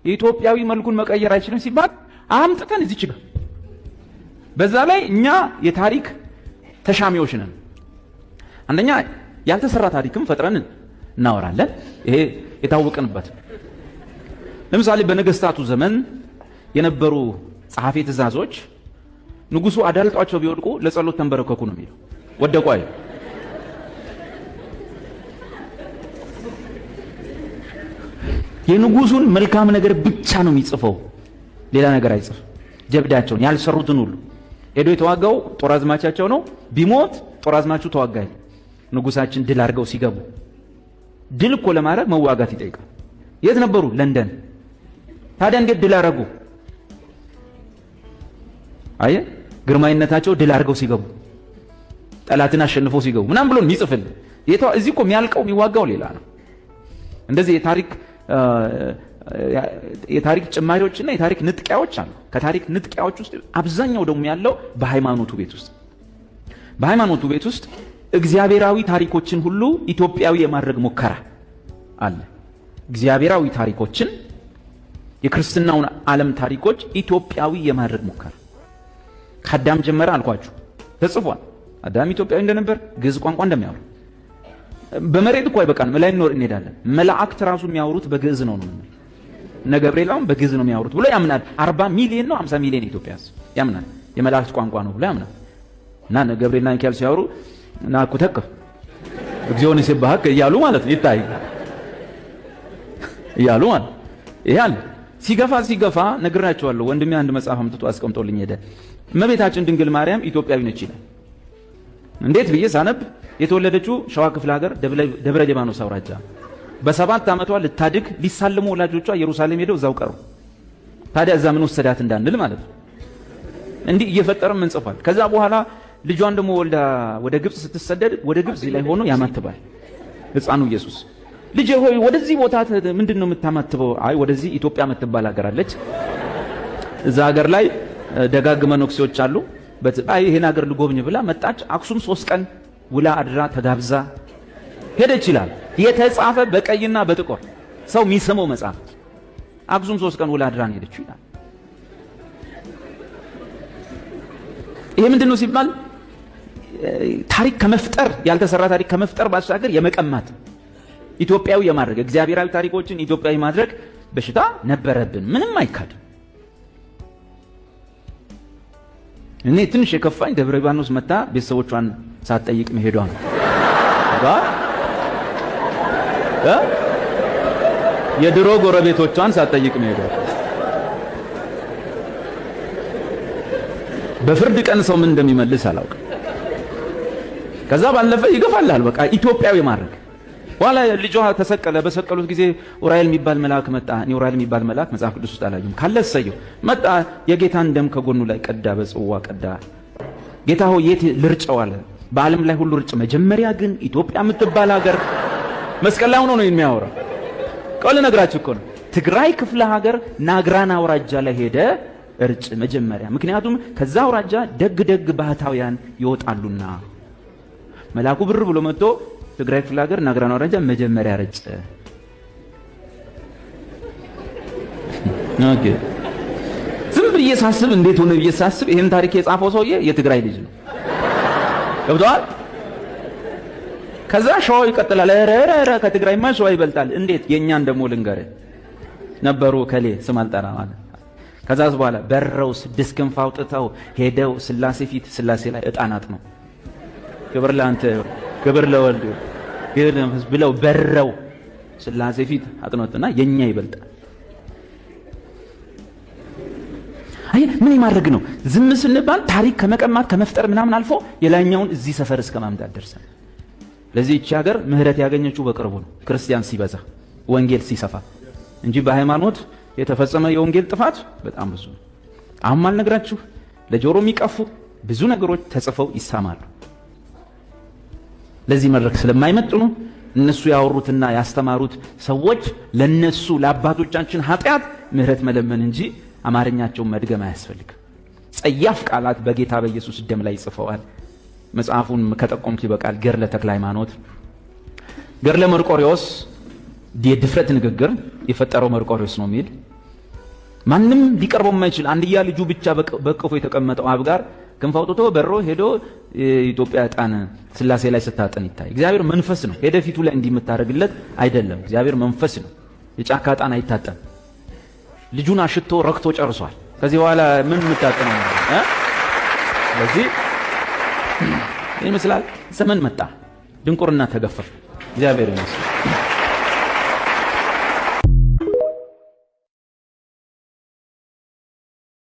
የኢትዮጵያዊ መልኩን መቀየር አይችልም ሲባል አምጥተን እዚች ጋር በዛ ላይ እኛ የታሪክ ተሻሚዎች ነን። አንደኛ ያልተሰራ ታሪክም ፈጥረን እናወራለን። ይሄ የታወቅንበት። ለምሳሌ በነገስታቱ ዘመን የነበሩ ጸሐፊ ትእዛዞች ንጉሱ አዳልጧቸው ቢወድቁ ለጸሎት ተንበረከኩ ነው የሚለው። ወደቁ አይደል? የንጉሱን መልካም ነገር ብቻ ነው የሚጽፈው፣ ሌላ ነገር አይጽፍ። ጀብዳቸውን ያልሰሩትን ሁሉ ሄዶ የተዋጋው ጦር አዝማቻቸው ነው። ቢሞት ጦር አዝማቹ ተዋጋ። ንጉሳችን ድል አድርገው ሲገቡ ድል እኮ ለማድረግ መዋጋት ይጠይቃል። የት ነበሩ? ለንደን። ታዲያ እንዴት ድል አደረጉ? አየ ግርማዊነታቸው ድል አድርገው ሲገቡ ጠላትን አሸንፈው ሲገቡ ምናምን ብሎ የሚጽፍል እዚህ እኮ የሚያልቀው የሚዋጋው ሌላ ነው። እንደዚህ የታሪክ ጭማሪዎችና የታሪክ ንጥቂያዎች አሉ። ከታሪክ ንጥቂያዎች ውስጥ አብዛኛው ደግሞ ያለው በሃይማኖቱ ቤት ውስጥ በሃይማኖቱ ቤት ውስጥ እግዚአብሔራዊ ታሪኮችን ሁሉ ኢትዮጵያዊ የማድረግ ሙከራ አለ። እግዚአብሔራዊ ታሪኮችን የክርስትናውን ዓለም ታሪኮች ኢትዮጵያዊ የማድረግ ሙከራ ከአዳም ጀመረ አልኳችሁ፣ ተጽፏል። አዳም ኢትዮጵያዊ እንደነበር ግዕዝ ቋንቋ እንደሚያወሩ በመሬት እኮ አይበቃንም፣ ላይ ኖር እንሄዳለን። መላእክት ራሱ የሚያወሩት በግዕዝ ነው ነው እነ ገብርኤል አሁን በግዕዝ ነው የሚያወሩት ብሎ ያምናል። 40 ሚሊዮን ነው 50 ሚሊዮን ኢትዮጵያ ሕዝብ ያምናል። የመላእክት ቋንቋ ነው ብሎ ያምናል። እና እነ ገብርኤልና ሚካኤል ሲያወሩ ናኩተከ እግዚኦን ይስብሐክ እያሉ ማለት ነው ይታይ እያሉ ማለት ይሄ አለ። ሲገፋ ሲገፋ ነግራቸዋለሁ። ወንድሜ አንድ መጽሐፍ አምጥቶ አስቀምጦልኝ ሄደ። እመቤታችን ድንግል ማርያም ኢትዮጵያዊ ነች ይላል። እንዴት ብዬ ሳነብ የተወለደችው ሸዋ ክፍለ ሀገር ደብረ ሊባኖስ አውራጃ በ7 ዓመቷ ልታድግ ሊሳለሙ ወላጆቿ ኢየሩሳሌም ሄደው እዛው ቀሩ። ታዲያ እዛ ምን ወሰዳት እንዳንል ማለት ነው። እንዲህ እየፈጠረም እንጽፋል። ከዛ በኋላ ልጇን ደግሞ ወልዳ ወደ ግብጽ ስትሰደድ ወደ ግብጽ ላይ ሆኖ ያማትባል ሕፃኑ ኢየሱስ። ልጄ ሆይ ወደዚህ ቦታ ምንድን ነው የምታማትበው? አይ ወደዚህ ኢትዮጵያ የምትባል ሀገር አለች። እዛ ሀገር ላይ ደጋግ መነኩሴዎች አሉ። አይ ይሄን ሀገር ልጎብኝ ብላ መጣች። አክሱም 3 ቀን ውላ አድራ ተጋብዛ ሄደች ይላል የተጻፈ በቀይና በጥቁር ሰው የሚስመው መጽሐፍ። አክሱም 3 ቀን ውላ አድራ ነው ሄደችው ይላል። ይሄ ምንድነው ሲባል ታሪክ ከመፍጠር ያልተሰራ ታሪክ ከመፍጠር ባሻገር የመቀማት ኢትዮጵያዊ የማድረግ እግዚአብሔራዊ ታሪኮችን ኢትዮጵያዊ ማድረግ በሽታ ነበረብን። ምንም አይካድም። እኔ ትንሽ የከፋኝ ደብረ ሊባኖስ መታ ቤተሰቦቿን ሳትጠይቅ መሄዷ ነው። የድሮ ጎረቤቶቿን ሳትጠይቅ መሄዷ። በፍርድ ቀን ሰው ምን እንደሚመልስ አላውቅም። ከዛ ባለፈ ይገፋልሃል። በቃ ኢትዮጵያዊ ማድረግ። በኋላ ልጇ ተሰቀለ። በሰቀሉት ጊዜ ኡራኤል የሚባል መልአክ መጣ። እኔ ኡራኤል የሚባል መልአክ መጽሐፍ ቅዱስ ውስጥ አላየሁም። ካለ እሰየው። መጣ፣ የጌታን ደም ከጎኑ ላይ ቀዳ፣ በጽዋ ቀዳ። ጌታ ሆይ የት ልርጨው አለ። በዓለም ላይ ሁሉ ርጭ፣ መጀመሪያ ግን ኢትዮጵያ የምትባል ሀገር። መስቀል ላይ ሆኖ ነው የሚያወራው። ቆል ነግራችሁ እኮ ነው። ትግራይ ክፍለ ሀገር ናግራን አውራጃ ላይ ሄደ እርጭ መጀመሪያ፣ ምክንያቱም ከዛ አውራጃ ደግ ደግ ባህታውያን ይወጣሉና። መልአኩ ብር ብሎ መጥቶ ትግራይ ክፍለ ሀገር ናግራን አውራጃ መጀመሪያ ረጨ። Okay ዝም ብዬ ሳስብ እንዴት ሆነ ብዬ ሳስብ ይሄን ታሪክ የጻፈው ሰውዬ የትግራይ ልጅ ነው። ገብቶሃል? ከዛ ሸዋው ይቀጥላል። ኧረ ኧረ ከትግራይማ ሸዋ ይበልጣል። እንዴት? የኛን ደግሞ ልንገርህ ነበሩ ከሌ ስም አልጠራ ማለት። ከዛስ በኋላ በረው 6 ክንፍ አውጥተው ሄደው ስላሴ ፊት ስላሴ ላይ ዕጣን አጥነው ክብር ለአንተ ክብር ለወልድ ክብር ለመንፈስ ብለው በረው ስላሴ ፊት አጥነውትና የኛ ይበልጣል። አይ ምን የማድረግ ነው? ዝም ስንባል ታሪክ ከመቀማት ከመፍጠር ምናምን አልፎ የላይኛውን እዚህ ሰፈር እስከ ማምጣት ደርሰን። ለዚህ እቺ ሀገር ምህረት ያገኘችው በቅርቡ ነው፣ ክርስቲያን ሲበዛ ወንጌል ሲሰፋ እንጂ በሃይማኖት የተፈጸመ የወንጌል ጥፋት በጣም ብዙ ነው። አሁን ማልነግራችሁ ለጆሮ የሚቀፉ ብዙ ነገሮች ተጽፈው ይሳማሉ። ለዚህ መድረክ ስለማይመጥኑ እነሱ ያወሩትና ያስተማሩት ሰዎች ለነሱ ለአባቶቻችን ኃጢአት ምህረት መለመን እንጂ አማርኛቸውን መድገም አያስፈልግም። ጸያፍ ቃላት በጌታ በኢየሱስ ደም ላይ ጽፈዋል። መጽሐፉን ከጠቆምኩ ይበቃል። ገድለ ተክለ ሃይማኖት፣ ገድለ መርቆሬዎስ የድፍረት ንግግር የፈጠረው መርቆሬዎስ ነው የሚል ማንም ሊቀርበው የማይችል አንድያ ልጁ ብቻ በቅፎ የተቀመጠው አብ ጋር ክንፍ አውጥቶ በሮ ሄዶ የኢትዮጵያ ዕጣን ስላሴ ላይ ስታጠን ይታይ። እግዚአብሔር መንፈስ ነው። ሄደ ፊቱ ላይ እንዲህ የምታደርግለት አይደለም። እግዚአብሔር መንፈስ ነው። የጫካ ዕጣን አይታጠን። ልጁን አሽቶ ረክቶ ጨርሷል። ከዚህ በኋላ ምን የምታጠነው? ስለዚህ ይመስላል ዘመን መጣ፣ ድንቁርና ተገፈፈ። እግዚአብሔር ይመስገን።